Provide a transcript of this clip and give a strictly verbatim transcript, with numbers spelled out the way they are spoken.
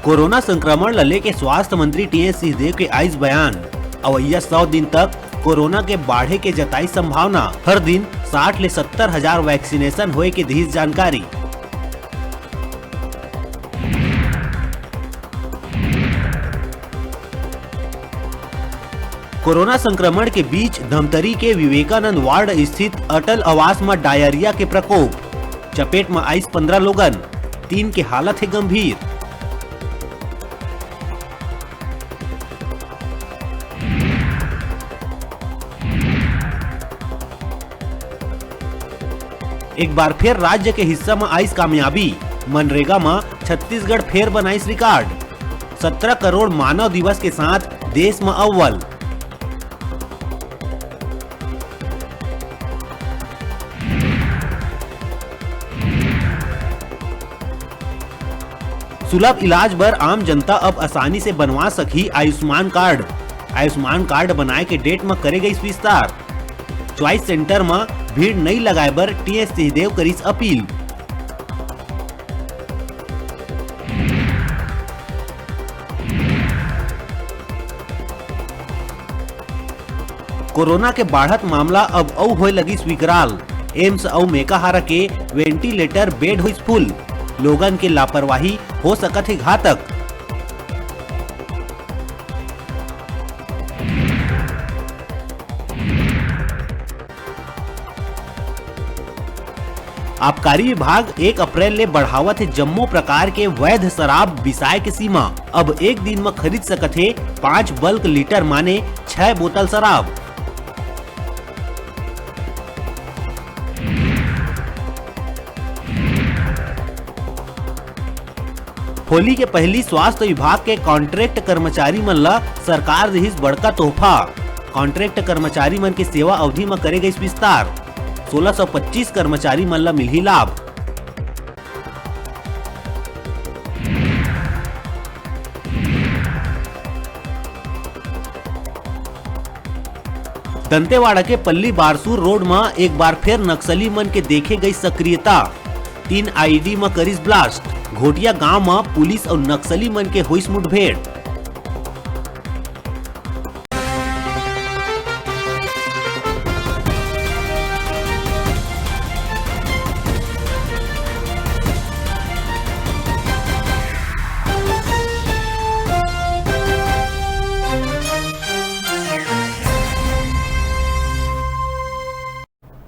Corona संक्रमण ल लेके स्वास्थ्य मंत्री टीएस सिंहदेव के आइस बयान। अवइया सौ दिन तक कोरोना के बाढ़े के जताई संभावना। हर दिन साठ ले सत्तर हजार वैक्सीनेशन होए के दिस जानकारी। कोरोना संक्रमण के बीच धमतरी के विवेकानंद वार्ड स्थित अटल आवास म डायरिया के प्रकोप। चपेट म आइस पंद्रह लोगन, तीन के हालत हे गंभीर। एक बार फेर राज्य के हिस्सा म आइस कामयाबी, मनरेगा म छत्तीसगढ़ फेर बनाइस रिकॉर्ड। सत्रह करोड़ मानव दिवस के साथ देश म अव्वल। सुलभ इलाज बर आम जनता अब आसानी से बनवा सकही आयुष्मान कार्ड। आयुष्मान कार्ड बनाए के डेट म करे गइस विस्तार। च्वाइस सेंटर म भीड़ नइ लगाए बर टीएस सिंहदेव करिस अपील। कोरोना के बाढ़त मामला अब अउ होए लगिस विकराल। एम्स अउ मेकाहारा के वेंटिलेटर बेड होइस फुल। लोगन के लापरवाही हो सकत हे घातक। आबकारी विभाग एक अप्रैल ले बढ़ावत हे जम्मो प्रकार के वैध शराब बिसाए के सीमा। अब एक दिन म खरीद सकत हे पाँच बल्क लीटर माने छह बोतल शराब। होली के पहिली स्वास्थ्य विभाग के कॉन्ट्रैक्ट कर्मचारी मन ल सरकार दिहिस बड़का तोहफा। कॉन्ट्रैक्ट कर्मचारी मन के सेवा अवधि म करे गइस विस्तार। सोलह सौ पच्चीस कर्मचारी मन ल मिलही लाभ। दंतेवाड़ा के पल्ली बारसूर रोड म एक बार फेर नक्सली मन के देखे गई सक्रियता। तीन आईईडी म करिस ब्लास्ट। घोटिया गांव म पुलिस अउ नक्सली मन के होइस मुठभेड़।